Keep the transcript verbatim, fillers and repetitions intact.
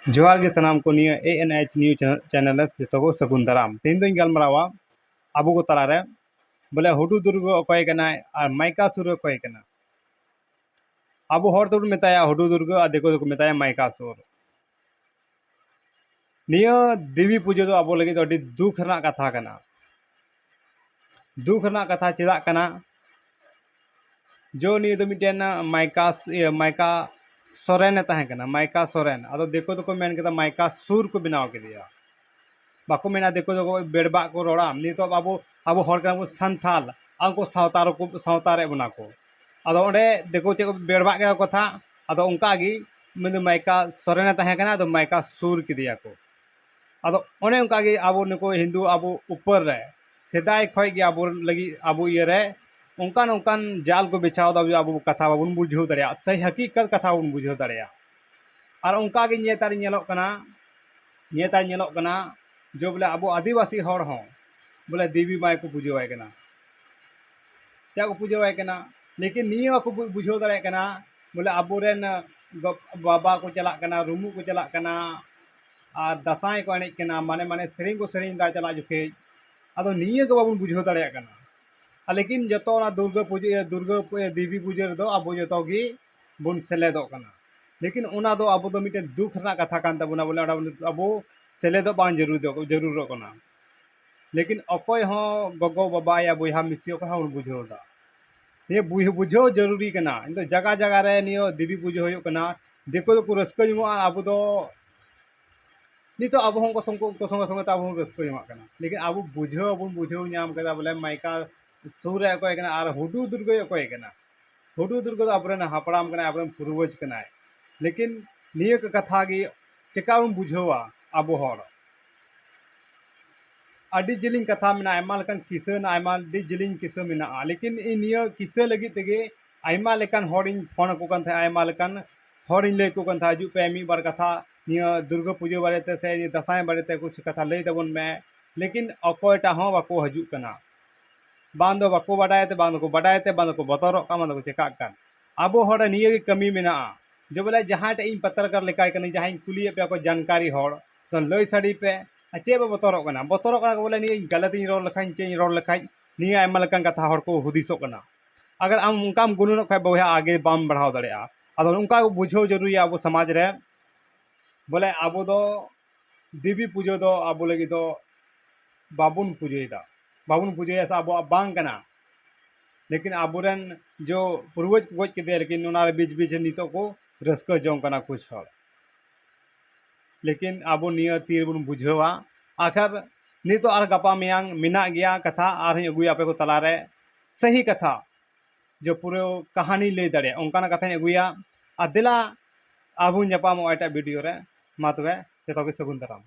ᱡᱚᱦᱟᱨ ᱜᱮ ᱥᱟᱱᱟᱢ ᱠᱚ, ᱱᱤᱭᱟᱹ A N H News channel ᱨᱮ ᱡᱚᱛᱚ ᱠᱚ ᱥᱟᱹᱜᱩᱱ ᱫᱟᱨᱟᱢ᱾ ᱛᱮᱦᱮᱧ ᱫᱚᱧ ᱜᱟᱞᱢᱟᱨᱟᱣᱟ ᱟᱵᱚ ᱠᱚ ᱛᱟᱞᱟᱨᱮ, ᱵᱚᱞᱮ, ᱦᱩᱰᱩ ᱫᱩᱨᱜᱟᱹ ᱚᱠᱚᱭ ᱠᱟᱱᱟᱭ ᱟᱨ ᱢᱟᱭᱠᱟ ᱥᱩᱨ ᱚᱠᱚᱭ ᱠᱟᱱᱟ᱾ ᱟᱵᱚ ᱦᱚᱲ ᱫᱚᱵᱚᱱ ᱢᱮᱛᱟᱭᱟ ᱦᱩᱰᱩ ᱫᱩᱨᱜᱟᱹ ᱟᱨ ᱫᱤᱠᱩ ᱫᱚᱠᱚ ᱢᱮᱛᱟᱭᱟ ᱢᱟᱭᱠᱟ ᱥᱩᱨ᱾ ᱱᱤᱭᱟᱹ ᱫᱮᱵᱤ ᱯᱩᱡᱟᱹ ᱫᱚ ᱟᱵᱚ ᱞᱟᱹᱜᱤᱫ ᱫᱚ ᱟᱹᱰᱤ ᱫᱩᱠ ᱨᱮᱱᱟᱜ ᱠᱟᱛᱷᱟ ᱠᱟᱱᱟ᱾ ᱫᱩᱠ ᱨᱮᱱᱟᱜ ᱠᱟᱛᱷᱟ ᱪᱮᱫᱟᱜ ᱠᱟᱱᱟ? ᱡᱚ ᱱᱤᱭᱟᱹ ᱫᱚ ᱢᱤᱫᱴᱮᱱ ᱢᱟᱭᱠᱟ ᱥ-, ᱤᱭᱟᱹ, ᱢᱟᱭᱠᱟ ᱥᱚᱨᱮᱱᱮ ᱛᱟᱦᱮᱸ ᱠᱟᱱᱟ, ᱢᱟᱭᱠᱟ ᱥᱚᱨᱮᱱ᱾ ᱟᱫᱚ ᱫᱤᱠᱩ ᱫᱚᱠᱚ ᱢᱮᱱ ᱠᱮᱫᱟ ᱢᱟᱭᱠᱟ ᱥᱩᱨ ᱠᱚ ᱵᱮᱱᱟᱣ ᱠᱮᱫᱮᱭᱟ᱾ ᱵᱟᱠᱚ ᱢᱮᱱᱟ ᱫᱤᱠᱩ ᱫᱚ ᱵᱮᱲᱵᱟᱜ ᱠᱚ ᱨᱚᱲᱟ, ᱱᱤᱛᱚᱜ ᱟᱵᱚ, ᱟᱵᱚ ᱦᱚᱲ ᱠᱟᱱᱟ ᱵᱚᱱ ᱥᱟᱱᱛᱷᱟᱞ, ᱟᱨ ᱩᱱᱠᱩ ᱥᱟᱶᱛᱟ ᱨᱮᱠᱚ, ᱥᱟᱶᱛᱟ ᱨᱮ ᱵᱚᱱᱟ ᱠᱚ᱾ ᱟᱫᱚ ᱚᱸᱰᱮ ᱫᱤᱠᱩ ᱪᱮᱫ ᱠᱚ ᱵᱮᱲᱵᱟᱜ ᱠᱮᱫᱟ ᱠᱚ ᱠᱟᱛᱷᱟ, ᱟᱫᱚ ᱚᱱᱠᱟ ᱜᱮ ᱢᱮᱱᱫᱚ ᱢᱟᱭᱠᱟ ᱥᱚᱨᱮᱱᱮ ᱛᱟᱦᱮᱸ ᱠᱟᱱᱟ, ᱟᱫᱚ ᱢᱟᱭᱠᱟ ᱥᱩᱨ ᱠᱮᱫᱮᱭᱟ ᱠᱚ᱾ ᱟᱫᱚ ᱚᱱᱮ ᱚᱱᱠᱟ ᱜᱮ ᱟᱵᱚ ᱱᱩᱠᱩ ᱦᱤᱱᱫᱩ ᱟᱵᱚ ᱩᱯᱚᱨ ᱨᱮ ᱥᱮᱫᱟᱭ ᱠᱷᱚᱡ ᱜᱮ ᱟᱵᱚ ᱞᱟᱹᱜᱤᱫ ᱟᱵᱚ ᱤᱭᱟᱹ ᱨᱮ ᱚᱱᱠᱟᱱ ᱚᱱᱠᱟᱱ ᱡᱟᱞ ᱠᱚ ᱵᱤᱪᱷᱟᱣ ᱮᱫᱟ, ᱟᱵᱚ ᱠᱟᱛᱷᱟ ᱵᱟᱵᱚᱱ ᱵᱩᱡᱷᱟᱹᱣ ᱫᱟᱲᱮᱭᱟᱜᱼᱟ, ᱥᱮ ᱦᱟᱹᱠᱤᱠᱟᱛ ᱠᱟᱛᱷᱟ ᱵᱟᱵᱚᱱ ᱵᱩᱡᱷᱟᱹᱣ ᱫᱟᱲᱮᱭᱟᱜᱼᱟ᱾ ᱟᱨ ᱚᱱᱠᱟ ᱜᱮ ᱱᱮᱛᱟᱨ ᱧᱮᱞᱚᱜ ᱠᱟᱱᱟ, ᱱᱮᱛᱟᱨ ᱧᱮᱞᱚᱜ ᱠᱟᱱᱟ ᱡᱮ ᱵᱚᱞᱮ ᱟᱵᱚ ᱟᱹᱫᱤᱵᱟᱹᱥᱤ ᱦᱚᱲ ᱦᱚᱸ ᱵᱚᱞᱮ ᱫᱮᱵᱤ ᱢᱟᱭ ᱠᱚ ᱯᱩᱡᱟᱹᱣᱟᱭ ᱠᱟᱱᱟ, ᱪᱮᱫ ᱠᱚ ᱯᱩᱡᱟᱹᱣᱟᱭ ᱠᱟᱱᱟ᱾ ᱞᱮᱠᱤᱱ ᱱᱤᱭᱟᱹ ᱵᱟᱠᱚ ᱵᱩ-, ᱵᱩᱡᱷᱟᱹᱣ ᱫᱟᱲᱮᱭᱟᱜ ᱠᱟᱱᱟ ᱵᱚᱞᱮ ᱟᱵᱚᱨᱮᱱ ᱜᱚ-, ᱵᱟᱵᱟ ᱠᱚ ᱪᱟᱞᱟᱜ ᱠᱟᱱᱟ, ᱨᱩᱢᱩᱜ ᱠᱚ ᱪᱟᱞᱟᱜ ᱠᱟᱱᱟ, ᱟᱨ ᱫᱟᱸᱥᱟᱭ ᱠᱚ ᱮᱱᱮᱡ ᱠᱟᱱᱟ, ᱢᱟᱱᱮ, ᱢᱟᱱᱮ ᱥᱮᱨᱮᱧ ᱠᱚ ᱥᱮᱨᱮᱧ ᱮᱫᱟ ᱪᱟᱞᱟᱜ ᱡᱚᱠᱷᱮᱡ᱾ ᱟᱫᱚ ᱱᱤᱭᱟᱹ ᱜᱮ ᱵᱟᱵᱚᱱ ᱵᱩᱡᱷᱟᱹᱣ ᱫᱟᱲᱮᱭᱟᱜ ᱠᱟᱱᱟ᱾ ᱟᱨ ᱞᱮᱠᱤᱱ ᱡᱚᱛᱚ ᱚᱱᱟ ᱫᱩᱨᱜᱟᱹ ᱯᱩᱡᱟᱹ, ᱫᱩᱨᱜᱟᱹ ᱯᱩ-, ᱫᱮᱵᱤ ᱯᱩᱡᱟᱹ ᱨᱮᱫᱚ ᱟᱵᱚ ᱡᱚᱛᱚ ᱜᱮ ᱵᱚᱱ ᱥᱮᱞᱮᱫᱚᱜ ᱠᱟᱱᱟ᱾ ᱞᱮᱠᱤᱱ ᱚᱱᱟ ᱫᱚ ᱟᱵᱚ ᱫᱚ ᱢᱤᱫᱴᱮᱱ ᱫᱩᱠ ᱨᱮᱱᱟᱜ ᱠᱟᱛᱷᱟ ᱠᱟᱱ ᱛᱟᱵᱚᱱᱟ, ᱵᱚᱞᱮ ᱚᱸᱰᱮ ᱟᱵᱚ ᱥᱮᱞᱮᱫᱚᱜ ᱵᱟᱝ ᱡᱟᱹᱨᱩᱲ ᱫᱚ, ᱡᱟᱹᱨᱩᱲᱚᱜ ᱠᱟᱱᱟ᱾ ᱞᱮᱠᱤᱱ ᱚᱠᱚᱭ ᱦᱚᱸ ᱜᱚᱜᱚ ᱵᱟᱵᱟ ᱭᱟ ᱵᱚᱭᱦᱟ ᱢᱤᱥᱤ ᱚᱠᱚᱭ ᱦᱚᱸ ᱵᱟᱵᱚᱱ ᱵᱩᱡᱷᱟᱹᱣ ᱮᱫᱟ᱾ ᱱᱤᱭᱟᱹ ᱵᱩᱡᱷ-, ᱵᱩᱡᱷᱟᱹᱣ ᱡᱟᱹᱨᱩᱨᱤ ᱠᱟᱱᱟ᱾ ᱤᱧ ᱫᱚ ᱡᱟᱭᱜᱟ ᱡᱟᱭᱜᱟ ᱨᱮ ᱱᱤᱭᱟᱹ ᱫᱮᱵᱤ ᱯᱩᱡᱟᱹ ᱦᱩᱭᱩᱜ ᱠᱟᱱᱟ, ᱫᱤᱠᱩ ᱫᱚᱠᱚ ᱨᱟᱹᱥᱠᱟᱹ ᱡᱚᱝᱚᱜᱼᱟ, ᱟᱵᱚ ᱫᱚ ᱱᱤᱛᱚᱜ ᱟᱵᱚ ᱦᱚᱸ ᱩᱱᱠᱩ ᱥᱚᱸᱜᱮ, ᱩᱱᱠᱩ ᱥᱚᱸᱜᱮ ᱥᱚᱸᱜᱮ ᱛᱮ ᱟᱵᱚ ᱦᱚᱸ ᱨᱟᱹᱥᱠᱟᱹ ᱡᱚᱝᱟᱜ ᱠᱟᱱᱟ᱾ ᱞᱮᱠᱤᱱ ᱟᱵᱚ ᱵᱩᱡᱷᱟᱹᱣ ᱵᱚᱱ ᱵᱩᱡᱷᱟᱹᱣ ᱧᱟᱢ ᱠᱮᱫᱟ ᱵᱚᱞᱮ ᱢᱟᱭᱠᱟ ᱥᱩᱨ ᱨᱮ ᱚᱠᱚᱭ ᱠᱟᱱᱟ ᱟᱨ ᱦᱩᱰᱩ ᱫᱩᱨᱜᱟᱹᱭ ᱚᱠᱚᱭ ᱠᱟᱱᱟ᱾ ᱦᱩᱰᱩ ᱫᱩᱨᱜᱟᱹ ᱫᱚ ᱟᱵᱚᱨᱮᱱ ᱦᱟᱯᱲᱟᱢ ᱠᱟᱱᱟᱭ, ᱟᱵᱚᱨᱮᱱ ᱯᱩᱨᱵᱚᱡᱽ ᱠᱟᱱᱟᱭ᱾ ᱞᱮᱠᱤᱱ ᱱᱤᱭᱟᱹ ᱠᱚ ᱠᱟᱛᱷᱟ ᱜᱮ ᱪᱮᱠᱟ ᱵᱚᱱ ᱵᱩᱡᱷᱟᱹᱣᱟ ᱟᱵᱚ ᱦᱚᱲ? ᱟᱹᱰᱤ ᱡᱤᱞᱤᱧ ᱠᱟᱛᱷᱟ ᱢᱮᱱᱟᱜᱼᱟ, ᱟᱭᱢᱟ ᱞᱮᱠᱟᱱ ᱠᱤᱥᱟᱹ ᱢᱮᱱᱟᱜᱼᱟ, ᱟᱭᱢᱟ ᱟᱹᱰᱤ ᱡᱤᱞᱤᱧ ᱠᱤᱥᱟᱹ ᱢᱮᱱᱟᱜᱼᱟ᱾ ᱞᱮᱠᱤᱱ ᱤᱧ ᱱᱤᱭᱟᱹ ᱠᱤᱥᱟᱹ ᱞᱟᱹᱜᱤᱫ ᱛᱮᱜᱮ ᱟᱭᱢᱟ ᱞᱮᱠᱟᱱ ᱦᱚᱲᱤᱧ ᱯᱷᱳᱱ ᱟᱠᱚ ᱠᱟᱱ ᱛᱟᱦᱮᱸᱫ, ᱟᱭᱢᱟ ᱞᱮᱠᱟᱱ ᱦᱚᱲᱤᱧ ᱞᱟᱹᱭ ᱟᱠᱚ ᱠᱟᱱ ᱛᱟᱦᱮᱸᱫ, "ᱦᱤᱡᱩᱜ ᱯᱮ, ᱢᱤᱫ ᱵᱟᱨ ᱠᱟᱛᱷᱟ ᱱᱤᱭᱟᱹ ᱫᱩᱨᱜᱟᱹ ᱯᱩᱡᱟᱹ ᱵᱟᱨᱮᱛᱮ ᱥᱮ ᱱᱤᱭᱟᱹ ᱫᱟᱸᱥᱟᱭ ᱵᱟᱨᱮᱛᱮ ᱠᱩᱪᱷ ᱠᱟᱛᱷᱟ ᱞᱟᱹᱭ ᱛᱟᱵᱚᱱ ᱢᱮ᱾" ᱞᱮᱠᱤᱱ ᱚᱠᱚᱭᱴᱟᱜ ᱦᱚᱸ ᱵᱟᱠᱚ ᱦᱤᱡᱩᱜ ᱠᱟᱱᱟ᱾ ᱵᱟᱝ ᱫᱚ ᱵᱟᱠᱚ ᱵᱟᱰᱟᱭ ᱛᱮ, ᱵᱟᱝ ᱫᱚᱠᱚ ᱵᱟᱰᱟᱭ ᱛᱮ, ᱵᱟᱝ ᱫᱚᱠᱚ ᱵᱚᱛᱚᱨᱚᱜ ᱠᱟᱱ, ᱵᱟᱝ ᱫᱚᱠᱚ ᱪᱮᱠᱟᱜ ᱠᱟᱱ᱾ ᱟᱵᱚ ᱦᱚᱲ ᱨᱮ ᱱᱤᱭᱟᱹ ᱜᱮ ᱠᱟᱹᱢᱤ ᱢᱮᱱᱟᱜᱼᱟ᱾ ᱡᱮ ᱵᱚᱞᱮ ᱡᱟᱦᱟᱸᱭ ᱴᱟᱜ ᱤᱧ ᱯᱟᱛᱨᱠᱟᱨ ᱞᱮᱠᱟᱭ ᱠᱟᱹᱱᱟᱹᱧ, ᱡᱟᱦᱟᱸᱭ ᱤᱧ ᱠᱩᱞᱤᱭᱮᱫ ᱯᱮᱭᱟ ᱠᱚ ᱡᱟᱱᱠᱟᱨᱤ ᱦᱚᱲ, ᱛᱚ ᱞᱟᱹᱭ ᱥᱟᱰᱮ ᱯᱮ᱾ ᱟᱨ ᱪᱮᱫ ᱯᱮ ᱵᱚᱛᱚᱨᱚᱜ ᱠᱟᱱᱟ? ᱵᱚᱛᱚᱨᱚᱜ ᱠᱟᱱᱟ ᱠᱚ ᱵᱚᱞᱮ ᱱᱤᱭᱟᱹ ᱤᱧ ᱜᱟᱞᱟᱛ ᱤᱧ ᱨᱚᱲ ᱞᱮᱠᱷᱟᱱ, ᱪᱮᱫ ᱤᱧ ᱨᱚᱲ ᱞᱮᱠᱷᱟᱱ ᱱᱤᱭᱟᱹ ᱟᱭᱢᱟ ᱞᱮᱠᱟᱱ ᱠᱟᱛᱷᱟ ᱦᱚᱲ ᱠᱚ ᱦᱩᱫᱤᱥᱚᱜ ᱠᱟᱱᱟ᱾ ᱟᱜᱟᱨ ᱟᱢ ᱚᱱᱠᱟᱢ ᱜᱩᱱᱟᱹᱱᱚᱜ ᱠᱷᱟᱡ ᱵᱚᱭᱦᱟ, ᱟᱜᱮ ᱵᱟᱢ ᱵᱟᱲᱦᱟᱣ ᱫᱟᱲᱮᱭᱟᱜᱼᱟ᱾ ᱟᱫᱚ ᱚᱱᱠᱟ ᱵᱩᱡᱷᱟᱹᱣ ᱡᱟᱹᱨᱩᱲᱤᱭᱟ ᱟᱵᱚ ᱥᱚᱢᱟᱡᱽ ᱨᱮ, ᱵᱚᱞᱮ ᱟᱵᱚ ᱫᱚ ᱫᱮᱵᱤ ᱯᱩᱡᱟᱹ ᱫᱚ ᱟᱵᱚ ᱞᱟᱹᱜᱤᱫ ᱫᱚ ᱵᱟᱵᱚᱱ ᱯᱩᱡᱟᱹᱭᱮᱫᱟ, ᱵᱟᱵᱚᱱ ᱯᱩᱡᱟᱹᱭᱟ ᱥᱮ ᱟᱵᱚᱣᱟᱜ ᱵᱟᱝ ᱠᱟᱱᱟ᱾ ᱞᱮᱠᱤᱱ ᱟᱵᱚᱨᱮᱱ ᱡᱚ ᱯᱩᱨᱵᱚᱡᱽ ᱠᱚ ᱜᱚᱡ ᱠᱮᱫᱮᱭᱟ, ᱞᱮᱠᱤᱱ ᱚᱱᱟ ᱨᱮ ᱵᱤᱪ ᱵᱤᱪ ᱨᱮ ᱱᱤᱛᱚᱜ ᱠᱚ ᱨᱟᱹᱥᱠᱟᱹ ᱡᱚᱝ ᱠᱟᱱᱟ ᱠᱩᱪ ᱦᱚᱲ᱾ ᱞᱮᱠᱤᱱ ᱟᱵᱚ ᱱᱤᱭᱟᱹ ᱛᱤ ᱨᱮᱵᱚᱱ ᱵᱩᱡᱷᱟᱹᱣᱟ᱾ ᱟᱠᱷᱟᱨ ᱱᱤᱛᱚᱜ ᱟᱨ ᱜᱟᱯᱟ ᱢᱮᱭᱟᱝ ᱢᱮᱱᱟᱜ ᱜᱮᱭᱟ ᱠᱟᱛᱷᱟ, ᱟᱨᱦᱚᱸᱧ ᱟᱹᱜᱩᱭᱟ ᱟᱯᱮ ᱠᱚ ᱛᱟᱞᱟᱨᱮ ᱥᱟᱹᱦᱤ ᱠᱟᱛᱷᱟ, ᱡᱮ ᱯᱩᱨᱟᱹ ᱠᱟᱹᱦᱱᱤ ᱞᱟᱹᱭ ᱫᱟᱲᱮᱭᱟᱜᱼᱟ, ᱚᱱᱠᱟᱱᱟᱜ ᱠᱟᱛᱷᱟᱧ ᱟᱹᱜᱩᱭᱟ᱾ ᱟᱨ ᱫᱮᱞᱟ ᱟᱨᱵᱚᱱ ᱧᱟᱯᱟᱢᱚᱜᱼᱟ ᱮᱴᱟᱜ ᱵᱷᱤᱰᱤᱭᱳ ᱨᱮ᱾ ᱢᱟ ᱛᱚᱵᱮ ᱡᱚᱛᱚ ᱜᱮ ᱥᱟᱹᱜᱩᱱ ᱫᱟᱨᱟᱢ᱾